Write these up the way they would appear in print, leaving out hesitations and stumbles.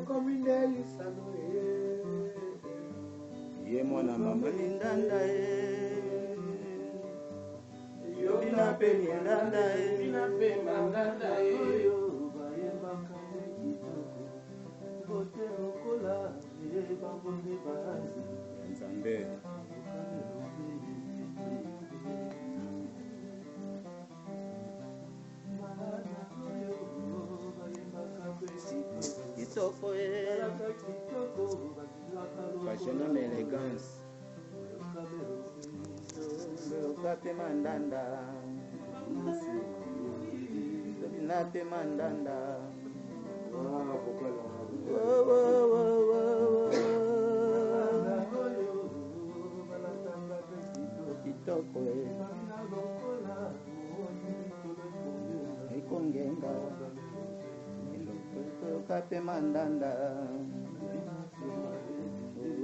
Ekomi nde lisano e. Ye mwana mama lindanda e. Yobina mpe lindanda e. Bina mpe mandanda e. Oyo bayembaka nde kitoko bote lokola bango nde bazi. Nzambe. Kitoko e. Jeune homme élégance. Yoka mpe mandanda. Tobina mpe mandanda. Ah, vocal. Oh, oh, oh, oh, oh. Kitoko e. Ekongenga. Toyoka mpe mandanda.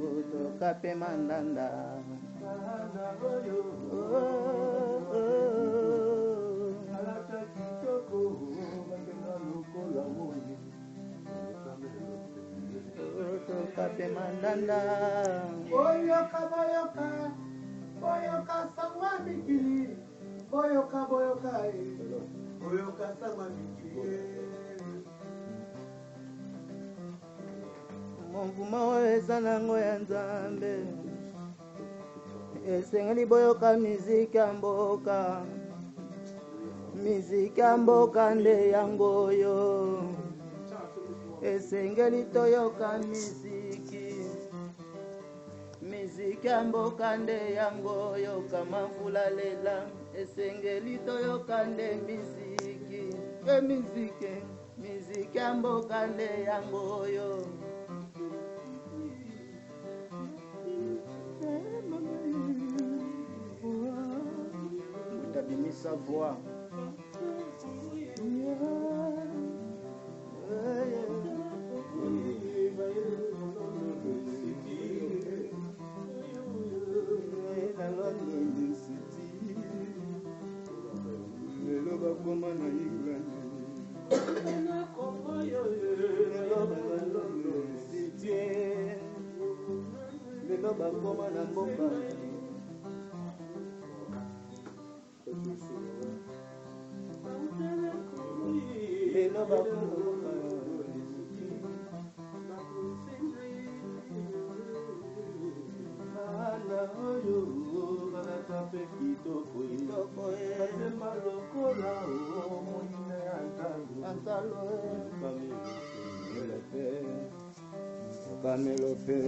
Oh, toyoka mpe mandanda. Oh, oh, oh. Alata kitoko bakenga lokola moi. Oh, toyoka mpe mandanda. Boyoka, boyoka, boyoka sangwa mikili. Boyoka, boyoka e. Boyoka sangwa mikili e. Mouvement oyo eza nango ya Nzambe. Esengeli boyoka miziki ya mboka. Miziki ya mboka nde yango oyo. Esengeli toyoka miziki. Miziki ya mboka nde yango oyo kama mvula lela. Esengeli toyoka nde miziki. E miziki, miziki ya mboka nde yango oyo. Utabimisa voix. Na London City. Lelo bakoma na England. Lelo ba London City. Lelo bakoma na mboka. Lelo bakoma na mboka. Bana oyo balata mpe kitoko. Kitoko e. Basemba lokola moyina ya ntalo. Antalo e. Kamelo pe. Kamelo pe.